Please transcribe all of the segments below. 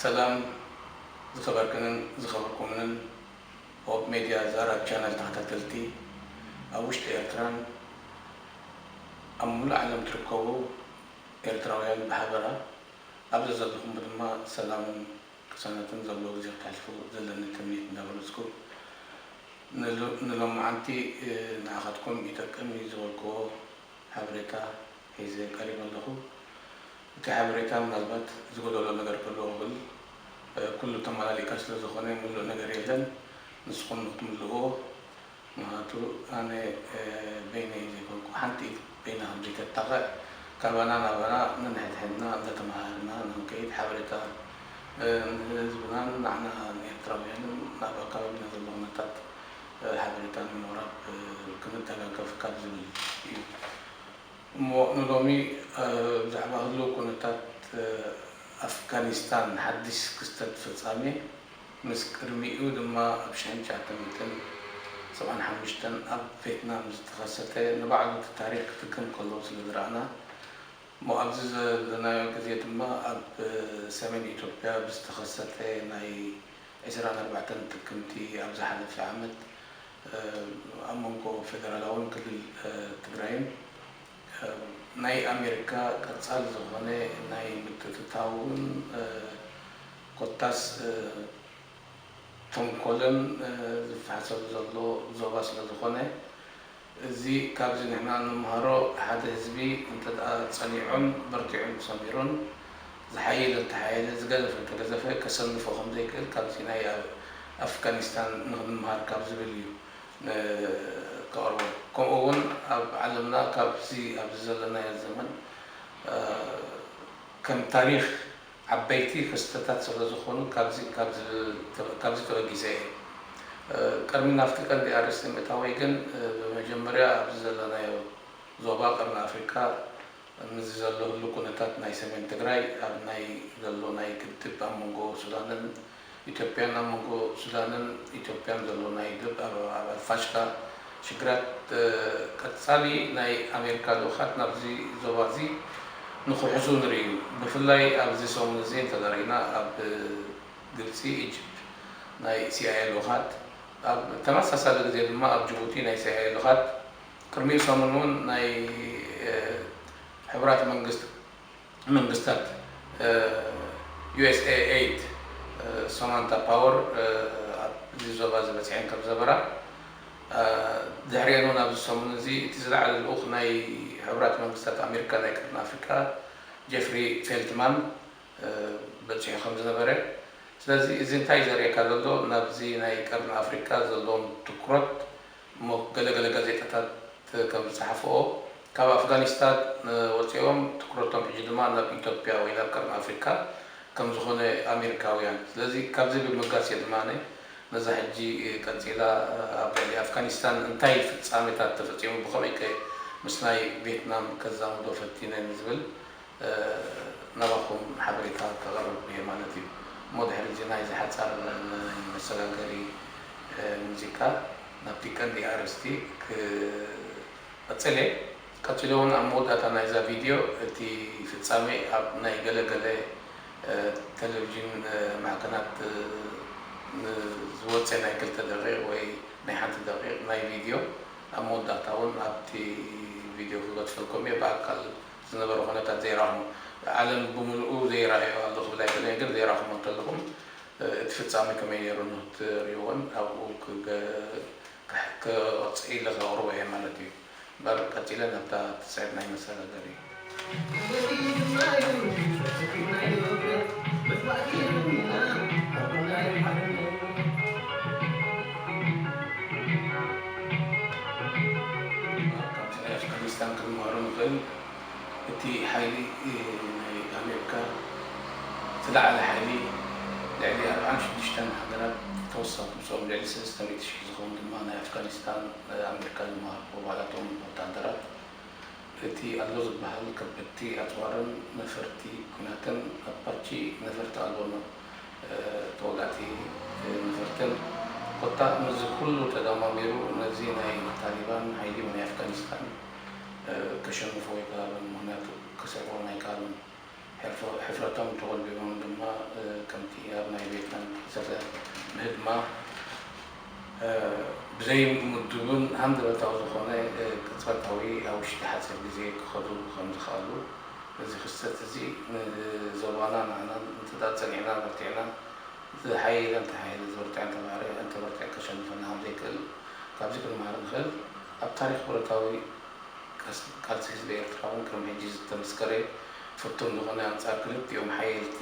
ሰላም ዝኸበርክንን ዝኸበርኩምንን ሆፕ ሜድያ ዛራብ ቻነል ተኸታተልቲ፣ ኣብ ውሽጢ ኤርትራን ኣብ ሙሉእ ዓለም ትርከቡ ኤርትራውያን ብሓበራ፣ ኣብ ዘዘለኹም ድማ ሰላምን ቅሳነትን ዘለዎ ግዜ ክተሕልፉ ዘለኒ ትምኒት እንዳገለጽኩ፣ ንሎ-፣ ንሎማዓንቲ፣ እ፣ ንዓኻትኩም ይጠቅም እዩ ዝበልክዎ ሓበሬታ ሒዘ ቀሪበ ኣለኹ። እቲ ሓበሬታ ምናልባት ዝጎደሎ ነገር ክህልዎ ይኽእል። እ፣ ኩሉ ተመላሊእካ ስለ ዝኾነ ምሉእ ነገር የለን። ንስኹም ንክትምልእዎ፣ ምኽንያቱ ኣነ፣ እ፣ በይነይ ዘይኮንኩ፣ ሓንቲ ኢድ በይና ከም ዘይተጣቕዕ፣ ካባና ናባና ነንሕድሕድና እንዳተመሃርና ንኽንከይድ፣ ሓበሬታ፣ እ፣ ንህዝብናን ንዓና ንኤርትራውያንን ኣብ ኣካባቢና ዘሎ ኩነታት፣ እ፣ ሓበሬታ ንምቕራብ፣ እ፣ ክንደጋገፍ ካብ ዝብል እዩ። እሞ ንሎሚ፣ እ፣ ብዛዕባ ህሉው ኩነታት፣ እ፣ ኣፍጋኒስታን ሓድሽ ክስተት ፍጻሜ፣ ምስ ቅድሚኡ ድማ ኣብ ሽሕን ትሽዓተ ሚእትን ሰብዓን ሓሙሽተን ኣብ ቬትናም ዝተኸሰተ፣ ንባዕሉ እቲ ታሪኽ ክትክን ከለዉ ስለ ዝረኣና፣ እሞ ኣብዚ ዘለናዮ ግዜ ድማ ኣብ፣ እ፣ ሰሜን ኢትዮጵያ ብዝተኸሰተ ናይ ዕስራን ኣርባዕተን ጥቅምቲ ኣብ ዝሓለፈ ዓመት፣ እ፣ ኣብ መንጎ ፌደራላውን ክልል፣ እ፣ ትግራይን፣ እ፣ ናይ ኣሜሪካ ቀጻሊ ዝኾነ ናይ ምትእትታውን፣ እ፣ ኮታስ፣ እ፣ ተንኮልን፣ እ፣ ዝፈሓሰሉ ዘሎ ዞባ ስለ ዝኾነ፣ እዚ ካብዚ ንሕና እንመሃሮ፣ ሓደ ህዝቢ እንተ ደኣ ጸኒዑን በርቲዑን ሰሚሩን፣ ዝሓየለ እንተሓየለ፣ ዝገዘፈ እንተገዘፈ፣ ከሰንፎ ከም ዘይክእል ካብዚ ናይ ኣብ-፣ ኣፍጋኒስታን ንኽንመሃር ካብ ዝብል እዩ ን-፣ ከቕርቦ። ከምኡ እውን ኣብ ዓለምና ካብዚ ኣብዚ ዘለናዮ ዘመን፣ እ፣ ከም ታሪኽ ዓበይቲ ክስተታት ስለ ዝኾኑ፣ ካብዚ፣ ካብዚ፣ ካብዚ ተበጊሰ እየ። እ፣ ቅድሚ ናብቲ ቀንዲ ኣርእስቲ ምእታወይ ግን፣ እ፣ ብመጀመርያ ኣብዚ ዘለናዮ ዞባ ቀርኒ ኣፍሪካ፣ ምስዚ ዘሎ ህሉ ኩነታት ናይ ሰሜን ትግራይ፣ ኣብ ናይ ዘሎ ናይ ግድብ ኣብ መንጎ ሱዳንን ኢትዮጵያን፣ ኣብ መንጎ ሱዳንን ኢትዮጵያን ዘሎ ናይ ግድብ ኣብ፣ ኣብ ኣልፋሽካ ሽግራት፣ እ፣ ቀጻሊ ናይ ኣሜሪካ ልኡኻት ናብዚ ዞባ እዚ ንኽውሕዙ ንርኢ እዩ። ብፍላይ ኣብዚ ሰሙን እዚ እንተዘሪእና ኣብ ግብጺ፣ ኢጅፕት ናይ ሲኣይኤ ልኡኻት፣ ኣብ ተመሳሳሊ ግዜ ድማ ኣብ ጅቡቲ ናይ ሲኣይኤ ልኡኻት፣ ቅድሚኡ ሰሙን እውን ናይ፣ እ፣ ሕቡራት መንግስት-፣ መንግስታት፣ እ፣ ዩ ኤስ ኤ ኤይድ፣ እ፣ ሶማንታ ፓወር፣ እ፣ ኣብዚ ዞባ እዚ በጺሐን ከም ዘበራ፣ እ፣ ድሕሪአን እውን ኣብዚ ሰሙን እዚ እቲ ዝለዓለ ልኡኽ ናይ ሕቡራት መንግስታት ኣሜሪካ ናይ ቀርኒ ኣፍሪካ ጄፍሪ ፌልትማን፣ እ፣ በጺሑ ከም ዝነበረ። ስለዚ እዚ እንታይ ዘርእየካ ዘሎ? ናብዚ ናይ ቀርኒ ኣፍሪካ ዘለዎም ትኩረት፣ እሞ ገለ ገለ ጋዜጣታት ከም ዝጸሓፍኦ፣ ካብ ኣፍጋኒስታን፣ እ፣ ወጺኦም ትኩረቶም ሕጂ ድማ ናብ ኢትዮጵያ ወይ ናብ ቀርኒ ኣፍሪካ ከም ዝኾነ ኣሜሪካውያን። ስለዚ ካብዚ ብምብጋስ እየ ድማ ነዛ ሕጂ ቀጺላ ኣብ ልዕሊ ኣፍጋኒስታን እንታይ ፍጻሜታት ተፈጺሙ፣ ብኸመይ ከ ምስ ናይ ቬትናም ከዛምዶ ፈቲነ ንዝብል፣ እ፣ ናባኹም ሓበሬታ ከቕርብ እየ ማለት እዩ። እሞ ድሕሪ እዚ ናይ ዝሓጻር ናይ መሰጋገሪ፣ እ፣ ሙዚቃ ናብቲ ቀንዲ ኣርእስቲ ክቐጽል እየ። ቀጺሉ እውን ኣብ መወዳእታ ናይዛ ቪድዮ እቲ ፍጻሜ ኣብ ናይ ገለ ገለ፣ እ፣ ቴሌቪዥን፣ እ፣ ማዕከናት፣ እ፣ ንዝወጸ ናይ ክልተ ደቂቕ ወይ ናይ ሓንቲ ደቂቕ ናይ ቪድዮ ኣብ መወዳእታ እውን ኣብቲ ቪድዮ ክገድፈልኩም እየ። ብኣካል ዝነበረ ኩነታት ዘይረኣኹሞ፣ ዓለም ብምልኡ ዘይረኣዮ ኣሎ ክብል ኣይክእልን እየ፣ ግን ዘይረኣኹሞ እንተለኹም፣ እ፣ እቲ ፍጻሜ ከመይ ነይሩ ንክትርእይዎን ኣብኡ ክገ-፣ ክሕ-፣ ክቐርጽ ኢለ ከቕርቦ እየ ማለት እዩ። እምበር ቀጺለ ናብታ ትስዕብ ናይ መሰጋገሪ። ካብቲ ናይ ኣፍጋኒስታን ክንመሃሮ ንኽእል፣ እቲ ሓይሊ፣ እ፣ ናይ ኣሜሪካ ዝለዓለ ሓይሊ፣ ልዕሊ ኣርብዓን ሽዱሽተን ሃገራት ተወሳኺ ምስኦም ልዕሊ ሰለስተ ሚእቲ ሽሕ ዝኸውን ድማ ናይ ኣፍጋኒስታን፣ እ፣ ኣሜሪካ ዝመሃርዎ ባዕላቶም ወታደራት፣ እቲ ኣሎ ዝበሃል ከበድቲ ኣጽዋርን ነፈርቲ ኲናትን ኣፓቺ ነፈርቲ ኣልቦ ነ-፣ እ፣ ተዋጋእቲ፣ እ፣ ነፈርትን፣ ኮታ ነዚ ኩሉ ተደማሚሩ ነዚ ናይ ታሊባን ሓይሊ ናይ ኣፍጋኒስታን፣ እ፣ ከሸንፎ ኣይከኣሉን። ምኽንያቱ ከስዕቦም ኣይከኣሉን። ሕፍረቶም ተቖልቢቦም ድማ ከምቲ ኣብ ናይ ቬትናም ዝተኸሰተ ምህድማ ብዘይ ምዱብን ሃንደበታዊ ዝኾነ ቅጽበታዊ ኣብ ውሽጢ ሓጺር ግዜ ክኸዱ ከም ዝኸኣሉ፣ እዚ ክስተት እዚ ንዞባና ንዓናን እንተ ጸኒዕና በርቲዕና ዝሓየለ እንተሓየለ ዝበርትዐ እንተባህረ እንተበርትዐ ከሸንፈና ከም ዘይክእል ካብዚ ክንመሃር ንኽእል። ኣብ ታሪኽ ብረታዊ ቃልሲ ህዝቢ ኤርትራ እውን ከም ሕጂ ዝተመስከረ ፍቱን ዝኾነ ኣንጻር ክልቲኦም ሓየልቲ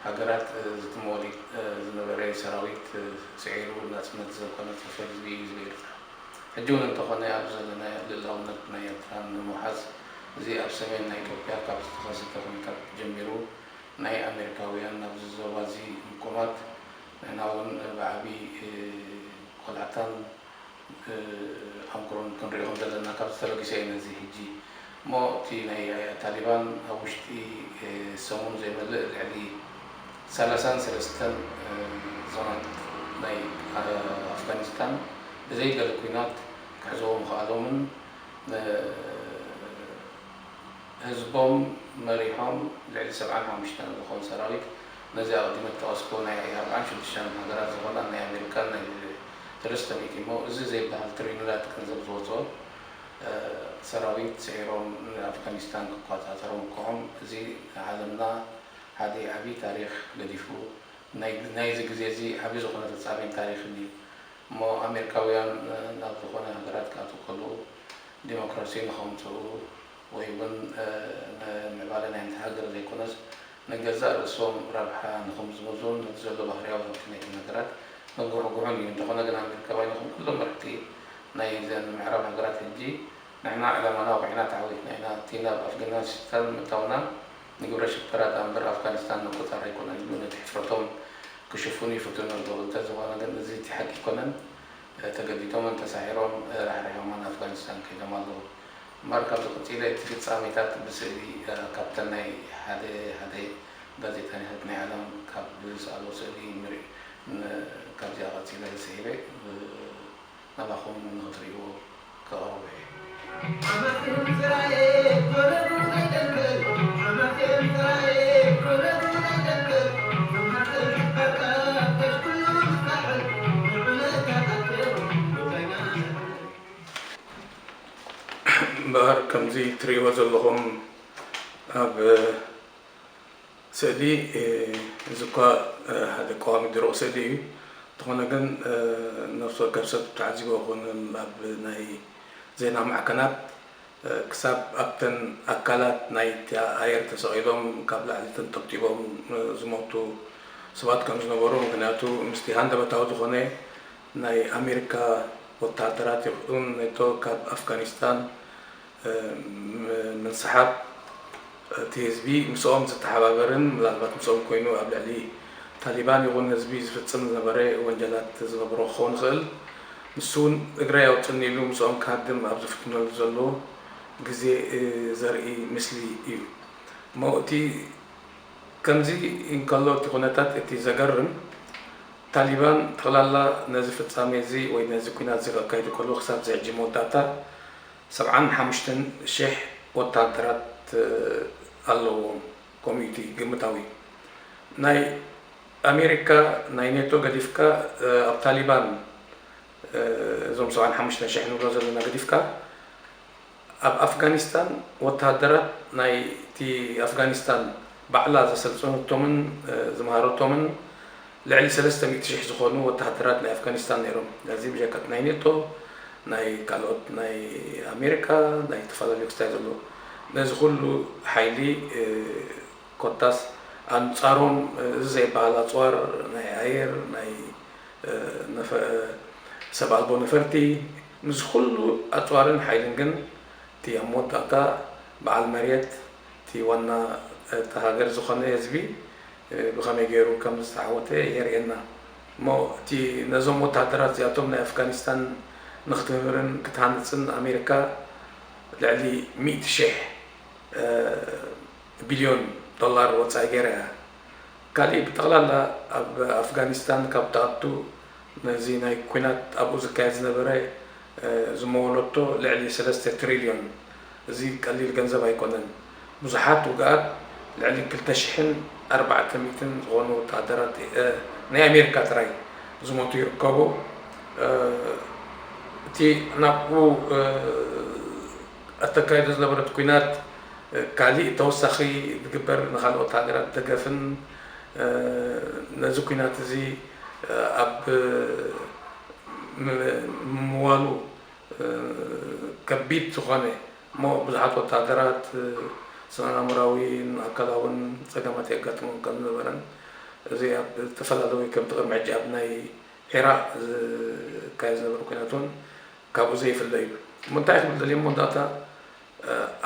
ሃገራት ዝጥመወሉ ዝነበረ ሰራዊት ስዒሩ ናጽነት ዘኮነ ጽፍሪ ህዝቢ እዩ ህዝቢ ኤርትራ። ሕጂ እውን እንተኾነ ኣብዚ ዘለና ልእላውነት ናይ ኤርትራ ንምውሓዝ እዚ ኣብ ሰሜን ናይ ኢትዮጵያ ካብ ዝተኸሰተ ኩነታት ጀሚሩ ናይ ኣሜሪካውያን ናብዚ ዞባ እዚ ምቁማት ንሕና እውን ብዓቢ ቆላሕታን ኣንክሮን ክንሪኦ ከም ዘለና ካብ ዝተበገሰ እዩ ነዚ ሕጂ እሞ እቲ ናይ ታሊባን ኣብ ውሽጢ ሰሙን ዘይመልእ ልዕሊ ሰላሳን ሰለስተን ዞናት ናይ ኣፍጋኒስታን ብዘይ ገለ ኲናት ክሕዝዎ ምኽኣሎምን ህዝቦም መሪሖም ልዕሊ ሰብዓን ሓሙሽተን ዝኾኑ ሰራዊት ነዚ ኣቐዲመ ዝጠቐስክዎ ናይ ኣርባዓን ሽዱሽተን ሃገራት ዝኾና ናይ ኣሜሪካን ናይ ሰለስተ ሚእቲ እሞ እዚ ዘይበሃል ትሪሊዮናት ገንዘብ ዝወፅኦ ሰራዊት ስዒሮም ንኣፍጋኒስታን ክቆፃፀሩ ምብቅዖም እዚ ንዓለምና ሓደ ዓብዪ ታሪኽ ገዲፉ ናይዚ ግዜ እዚ ዓብዪ ዝኾነ ፍፃሜን ታሪኽን እዩ። እሞ ኣሜሪካውያን ናብ ዝኾነ ሃገራት ክኣትዉ ከለዉ ዲሞክራሲ ንኸምፅኡ ወይ እውን ንምዕባለ ናይ ሓንቲ ሃገር ዘይኮነስ ንገዛእ ርእሶም ረብሓ ንኸምዝመዙን ነቲ ዘሎ ባህርያዊ ሃብቲ ናይተን ሃገራት መጉሕጉሑን እዩ። እንተኾነ ግን ኣሜሪካውያን ይኹን ኩሎም መራሕቲ ናይ ዘን ምዕራብ ሃገራት ሕጂ ንሕና ዕላማና ኣውቂዕና ተዓዊትና ኢና። እቲ ናብ ኣፍጋኒስታን ምእታውና ንግብረ ሽበራ ደኣ እምበር ኣፍጋኒስታን ንምቁፅፃር ኣይኮነን ኢሉ ነቲ ሕፍረቶም ክሽፍኑ ይፍትኑ ኣለዉ። እንተዝኾነ ግን እዚ እቲ ሓቂ ኣይኮነን። ተገዲዶምን ተሳዒሮም ራሕሪሖማ ንኣፍጋኒስታን ከይዶም ኣለዉ። እምበኣር ካብዚ ቀፂለ እቲ ፍፃሜታት ብስእሊ ካብተን ናይ ሓደ ሓደ ጋዜጠኛታት ናይ ዓለም ካብ ዝሰኣልዎ ስእሊ ንርኢ ካብዚኣ ቀፂለ ስዒበ ናባኹም ንኽትርእይዎ ከቕርቦ እየ። እምበኣር ከምዚ ትርእይዎ ዘለኹም ኣብ ስእሊ እዚ እኳ ሓደ ቀዋሚ ድሩቕ ስእሊ እዩ። እንተኾነ ግን ነፍሲ ወከፍ ሰብ ተዓዚቦ ክኾን ኣብ ናይ ዜና ማዕከናት ክሳብ ኣብተን ኣካላት ናይቲ ኣየር ተሰቒሎም ካብ ላዕሊ ተንጠብጢቦም ዝሞቱ ሰባት ከም ዝነበሩ፣ ምክንያቱ ምስቲ ሃንደበታዊ ዝኾነ ናይ ኣሜሪካ ወተሃደራት ይኹን ኔቶ ካብ ኣፍጋኒስታን ምንስሓብ እቲ ህዝቢ ምስኦም ዝተሓባበርን ምናልባት ምስኦም ኮይኑ ኣብ ልዕሊ ታሊባን ይኹን ህዝቢ ዝፍጽም ዝነበረ ወንጀላት ዝገብሮ ክኸውን ይኽእል። ንሱ እውን እግረይ ኣውጽእኒ ኢሉ ምስኦም ክሃድም ኣብ ዝፍትነሉ ዘሎ ግዜ ዘርኢ ምስሊ እዩ። እሞ እቲ ከምዚ እንከሎ እቲ ኩነታት እቲ ዘገርም ታሊባን ጠቕላላ ነዚ ፍጻሜ እዚ ወይ ነዚ ኲናት እዚ ከካይዱ ከለዉ ክሳብ እዚ ሕጂ መወዳእታ ሰብዓን ሓሙሽተን ሽሕ ወታደራት ኣለዎም። ከምኡ እቲ ግምታዊ ናይ ኣሜሪካ ናይ ኔቶ ገዲፍካ ኣብ ታሊባን እዞም ሰብዓን ሓሙሽተን ሽሕ ንብሎ ዘለና ገዲፍካ ኣብ ኣፍጋኒስታን ወተሃደራት ናይቲ ኣፍጋኒስታን ባዕላ ዘሰልጠነቶምን ዝመሃረቶምን ልዕሊ ሰለስተ ሚእቲ ሽሕ ዝኾኑ ወተሃደራት ናይ ኣፍጋኒስታን ነይሮም። ነዚ ብጀካ ናይ ኔቶ ናይ ካልኦት ናይ ኣሜሪካ ናይ ዝተፈላለዩ ክስታይ ዘለዎ ነዚ ኩሉ ሓይሊ ኮታስ ኣንጻሮም እዚ ዘይበሃል ኣጽዋር ናይ ኣየር ናይ ሰብ ኣልቦ ነፈርቲ ምስ ኩሉ ኣፅዋርን ሓይልን ግን እቲ ኣብ መወዳእታ በዓል መሬት እቲ ዋና እታ ሃገር ዝኾነ ህዝቢ ብኸመይ ገይሩ ከም ዝተዓወተ የርእየና። እሞ እቲ ነዞም ወታደራት እዚኣቶም ናይ ኣፍጋኒስታን ንክትምህርን ክትሃንፅን ኣሜሪካ ልዕሊ ሚእቲ ሽሕ ቢልዮን ዶላር ወፃኢ ገይራ እያ። ካሊእ ብጠቕላላ ኣብ ኣፍጋኒስታን ካብ ትኣቱ ነዚ ናይ ኲናት ኣብኡ ዝካየድ ዝነበረ ዝመወለቶ ልዕሊ ሰለስተ ትሪልዮን። እዚ ቀሊል ገንዘብ ኣይኮነን። ብዙሓት ውግኣት ልዕሊ ክልተ ሽሕን ኣርባዕተ ሚእትን ዝኾኑ ወተሃደራት ናይ ኣሜሪካ ጥራይ ዝሞቱ ይርከቡ። እቲ ናብኡ ኣተካይዶ ዝነበረት ኲናት ካሊእ ተወሳኺ ዝግበር ንካልኦት ሃገራት ደገፍን ነዚ ኲናት እዚ ኣብ ምምዋሉ ከቢድ ዝኾነ እሞ ብዙሓት ወተሃደራት ስነ-ኣእምራዊን ኣካላውን ጸገማት የጋጥሞም ከም ዝነበረን እዚ ኣብ ዝተፈላለዩ ከምቲ ቅድሚ ሕጂ ኣብ ናይ ዒራቕ ዝካየድ ዝነበረ ኲናት እውን ካብኡ ዘይፍለ እዩ። እሞ እንታይ ክብል ደልየ መወዳእታ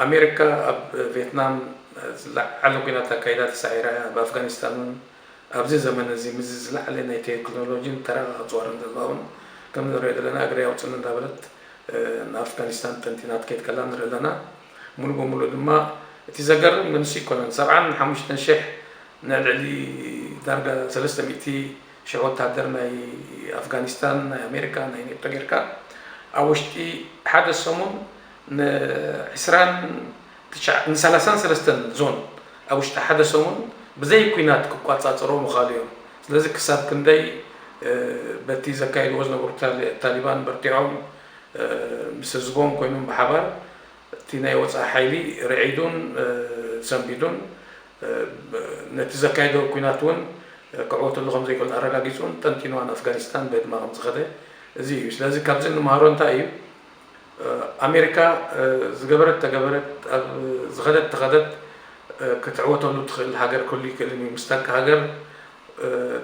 ኣሜሪካ ኣብ ቬትናም ዝለዓለ ኲናት ኣካይዳ ተሳዒራ እያ። ኣብ ኣፍጋኒስታን እውን ኣብዚ ዘመን እዚ ምስዚ ዝለዓለ ናይ ቴክኖሎጂን ተረጋጋፂ ዋርን ዘለዋ እውን ከም ንሪኦ ዘለና እግረይ ኣውፅእኒ እንዳበለት ንኣፍጋኒስታን ጠንጢና ትከይድ ከላ ንርኢ ኣለና። ሙሉእ ብሙሉእ ድማ እቲ ዘገርም ግን ንሱ ኣይኮነን። ሰብዓን ሓሙሽተን ሽሕ ንልዕሊ ዳርጋ ሰለስተ ሚእቲ ሽሕ ወታደር ናይ ኣፍጋኒስታን ናይ ኣሜሪካ ናይ ኔቶ ጌርካ ኣብ ውሽጢ ሓደ ሰሙን ንዕስራን ንሰላሳን ሰለስተን ዞን ኣብ ውሽጢ ሓደ ሰሙን ብዘይ ኲናት ክቋፃፀሮ ምኻሉ እዮም። ስለዚ ክሳብ ክንደይ በቲ ዘካይድዎ ዝነበሩ ታሊባን በርቲዖም ምስ ህዝቦም ኮይኖም ብሓባር እቲ ናይ ወፃኢ ሓይሊ ርዒዱን ሰንቢዱን ነቲ ዘካየዶ ኲናት እውን ክዕወተሉ ከም ዘይክእል ኣረጋጊፁን ጠንጢንዋን ኣፍጋኒስታን በድማ ከም ዝኸደ እዚ እዩ። ስለዚ ካብዚ እንመሃሮ እንታይ እዩ? ኣሜሪካ ዝገበረት ተገበረት ኣብ ዝኸደት ተኸደት ክትዕወተሉ ትኽእል ሃገር ክህሉ ይክእልን እዩ። ምስ ታካ ሃገር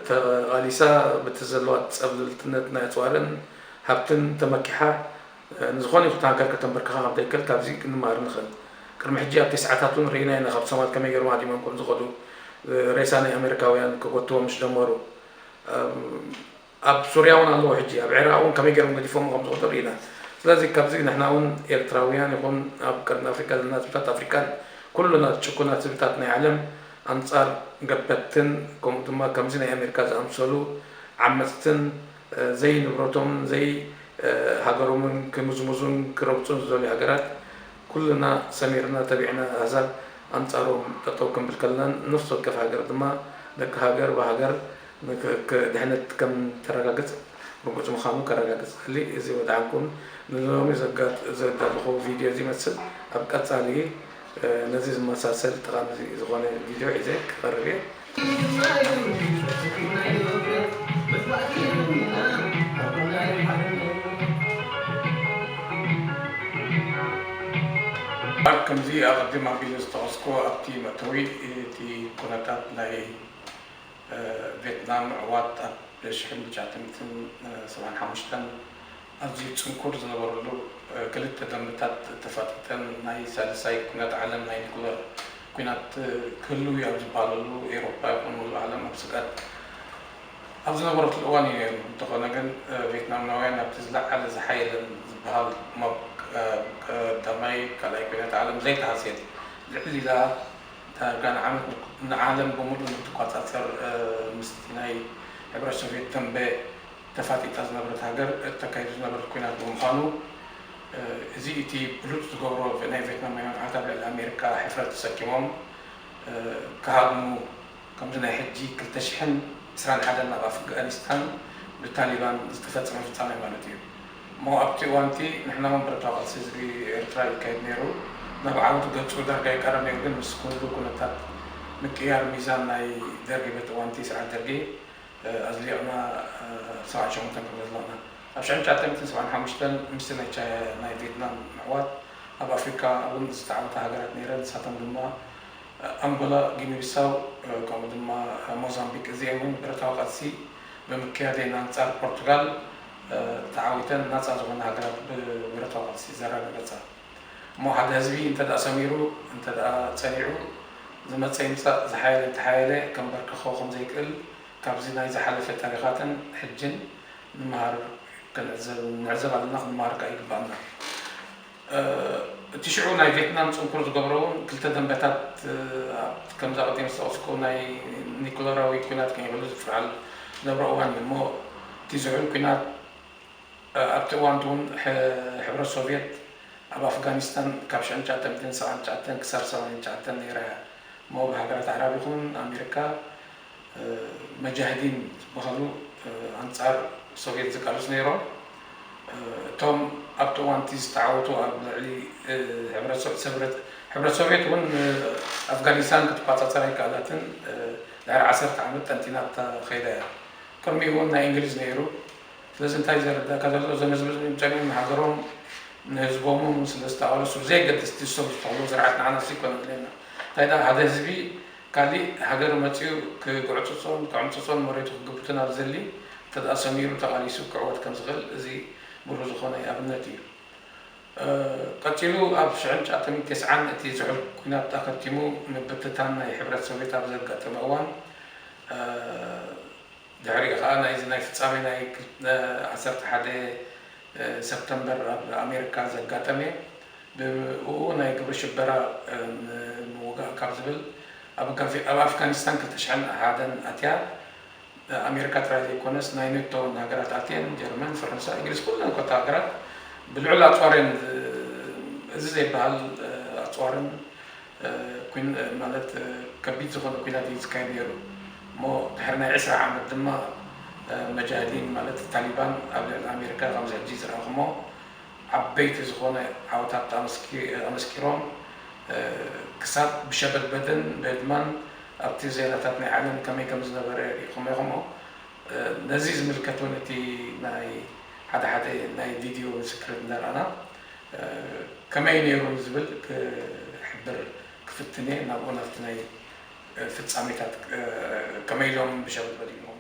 ተቓሊሳ በቲ ዘለዋ ፀብለልትነት ናይ ኣፅዋርን ሃብትን ተመኪሓ ንዝኾነ ይኹን ሃገር ከተንበርክኻ ከም ዘይክእል ካብዚ ክንመሃር ንኽእል። ቅድሚ ሕጂ ኣብ ተስዓታት እውን ርኢና ኢና ካብ ሶማል ከመይ ገይሮም ሃዲሞም ከም ዝኸዱ ሬሳ ናይ ኣሜሪካውያን ክጎትዎም ምስ ጀመሩ ኣብ ሱርያ እውን ኣለዉ ሕጂ ኣብ ዒራቅ እውን ከመይ ገይሮም ገዲፎም ከም ዝኸዱ ርኢና። ስለዚ ካብዚ ንሕና እውን ኤርትራውያን ይኹን ኣብ ቀርኒ ኣፍሪካ ዘለና ህዝብታት ኣፍሪካን ኩሉና ጭኩናት ህዝብታት ናይ ዓለም ኣንጻር ገበትን ከምኡ ድማ ከምዚ ናይ ኣሜሪካ ዝኣምሰሉ ዓመፅትን ዘይንብረቶምን ዘይ ሃገሮምን ክምዝምዙን ክረግፁን ዝደልዩ ሃገራት ኩልና ሰሚርና ተቢዕና ኣህዛብ ኣንፃሮም ጠጠው ክንብል ከለና ነፍሲ ወከፍ ሃገር ድማ ደቂ ሃገር ብሃገር ድሕነት ከም ተረጋግፅ ርጉፅ ምዃኑ ከረጋግፅ እደሊ። እዚ ወድዓኩም ንሎሚ ዘዳለኹዎ ቪድዮ እዚ ይመስል። ኣብ ቀፃሊ ነዚ ዝመሳሰል ጠቓሚ ዝኾነ ቪድዮ ሒዘ ክቐርብ እየ። ኣብ ከምዚ ኣቐድም ኣቢለ ዝጠቐስኩዎ ኣብቲ መእተዊ እቲ ኩነታት ናይ ቬትናም ምዕዋት ኣብ ሽሕን ትሽዓተ ሚእትን ሰብዓን ሓሙሽተን ኣዝዩ ጽንኩር ዝነበረሉ ክልተ ደምብታት ተፋጢጠን ናይ ሳልሳይ ኩናት ዓለም ናይ ኒኩለር ኩናት ክህልው እዩ ኣብ ዝበሃለሉ ኤውሮፓ ይኹን ሙሉእ ዓለም ኣብ ስግኣት ኣብ ዝነበረትሉ እዋን እዩ ነይሩ። እንተኾነ ግን ቬትናማውያን ኣብቲ ዝለዓለ ዝሓየለን ዝበሃል እሞ ቀዳማይ ካልኣይ ኩናት ዓለም ዘይተሃስየት ልዕል ኢላ ዳርጋ ንዓመት ንዓለም ብምሉእ ንክትቆጻጸር ምስቲ ናይ ሕብረት ሶቪየት ደንበ ተፋጢጣ ዝነበረት ሃገር እተካይዶ ዝነበረት ኲናት ብምዃኑ እዚ እቲ ብሉጽ ዝገብሮ ናይ ቬትናማውያን ዓወት ኣብ ልዕሊ ኣሜሪካ ሕፍረት ተሰኪሞም ክሃድሙ ከምዚ ናይ ሕጂ ክልተ ሽሕን ዕስራን ሓደን ኣብ ኣፍጋኒስታን ብታሊባን ዝተፈጸመ ፍጻሜ ማለት እዩ። እሞ ኣብቲ እዋንቲ ንሕና እውን ብረታዊ ቃልሲ ህዝቢ ኤርትራ ይካየድ ነይሩ። ናብ ዓወት ገጹ ዳርጋ ይቀረብ ነይሩ፣ ግን ምስ ኩሉ ኩነታት ምቅያር ሚዛን ናይ ደርጊ በቲ እዋንቲ ስርዓት ደርጊ ኣዝሊቕና ሰብዓን ሸሞንተን ክንብል ኣለና። ኣብ ሽሕን ትሽዓተ ሚእትን ሰብዓን ሓሙሽተን ምስቲ ናይ ቻ ናይ ቬትናም ምዕዋት ኣብ ኣፍሪካ እውን ዝተዓወታ ሃገራት ነይረን። ንሳቶም ድማ ኣንጎላ፣ ጊኒ ቢሳው ከምኡ ድማ ሞዛምቢክ እዚኤን እውን ብረታዊ ቃልሲ ብምክያደን ኣንጻር ፖርቱጋል ተዓዊተን ናጻ ዝኾና ሃገራት ብብረታዊ ቃልሲ ዘረጋገጻ። እሞ ሓደ ህዝቢ እንተ ደኣ ሰሚሩ እንተ ደኣ ጸኒዑ ዝመጸ ይምጻእ ዝሓየለ እንተሓየለ ከንበርክኾ ከም ዘይክእል ካብዚ ናይ ዝሓለፈ ታሪኻትን ሕጅን ንምሃር ክንዕዘብ ንዕዘብ ኣለና ክንመሃር ከኣ ይግባኣና። እቲ ሽዑ ናይ ቬትናም ጽንኩር ዝገብሮ እውን ክልተ ደንበታት ከምዛ ቅድም ዝጠቐስኩ ናይ ኒኩለራዊ ኩናት ከይብሉ ዝፍርሓሉ ዝነብሮ እዋን እዩ። እሞ እቲ ዝሑል ኩናት ኣብቲ እዋን እውን ሕብረት ሶቭየት ኣብ ኣፍጋኒስታን ካብ ሽሕን ትሽዓተ ሚእትን ሰብዓን ትሽዓተን ክሳብ ሰማንያን ትሽዓተን ነይራ እያ። እሞ ብሃገራት ኣዕራብ ይኹን ኣሜሪካ መጃህዲን ዝበሃሉ ኣንጻር ሶቪየት ዝቃለሱ ነይሮም። እቶም ኣብቲ እዋንቲ ዝተዓወቱ ኣብ ልዕሊ ሕብረት ሶ- ሕብረት- ሕብረት ሶቪየት እውን ኣፍጋኒስታን ክትቆጻጸር ኣይከኣላትን። ድሕሪ ዓሰርተ ዓመት ጠንጢናታ ከይዳ እያ። ቅድሚኡ እውን ናይ እንግሊዝ ነይሩ። ስለዚ እንታይ ዘረዳእካ ዘሎ፣ እዞም ህዝቢ እዚኦም ጸኒሖም ንሃገሮም ንህዝቦምን ስለ ዝተቓለሱ ብዘየገድስ እቲ ንሶም ዝተኽልዎ ስርዓት ንዓና ሲ ይኮነ ድልየና። እንታይ ደኣ ሓደ ህዝቢ ካሊእ ሃገር መጺኡ ክግዕጽጾን ክዕምጽጾን መሬቱ ክግብትን ኣብ ዘሊ እንተ ደኣ ሰሚሩ ተቓሊሱ ክዕወት ከም ዝኽእል እዚ ብሩህ ዝኾነ ኣብነት እዩ። ቀጺሉ ኣብ ሽሕን ትሽዓተ ሚእትን ተስዓን እቲ ዝሑል ኲናት ኣኸቲሙ ምብትታን ናይ ሕብረት ሶቪየት ኣብ ዘጋጠመ እዋን ድሕሪኡ ከኣ ናይዚ ናይ ፍጻሜ ናይ ዓሰርተ ሓደ ሰፕተምበር ኣብ ኣሜሪካ ዘጋጠመ ብኡ ናይ ግብረ ሽበራ ንምውጋእ ካብ ዝብል ኣብ ኣፍጋኒስታን ክልተ ሽሕን ሓደን ኣትያ ኣሜሪካ ጥራይ ዘይኮነስ ናይ ኔቶ ሃገራት ኣትየን ጀርመን ፈረንሳ እንግሊዝ ኩለን ኮታ ሃገራት ብልዑል ኣፅዋር እየን እዚ ዘይበሃል ኣፅዋርን ማለት ከቢድ ዝኾነ ኲናት እዩ ዝካየድ ነይሩ። እሞ ድሕሪ ናይ ዕስራ ዓመት ድማ መጃህዲን ማለት ታሊባን ኣብ ልዕሊ ኣሜሪካ ከምዚ ሕጂ ዝረኣኹሞ ዓበይቲ ዝኾነ ዓወታት ኣመስኪሮም ክሳብ ብሸበድበድን ብህድማን ኣብቲ ዜናታት ናይ ዓለም ከመይ ከም ዝነበረ ሪኢኹሞ ኢኹሞ። ነዚ ዝምልከት እውን እቲ ናይ ሓደ ሓደ ናይ ቪድዮ ምስክርነት እናረኣና ከመይ ነይሩ ዝብል ክሕብር ክፍትን እየ። ናብኡ ናብቲ ናይ ፍጻሜታት ከመይ ኢሎም ብሸበድበድ ኢሎም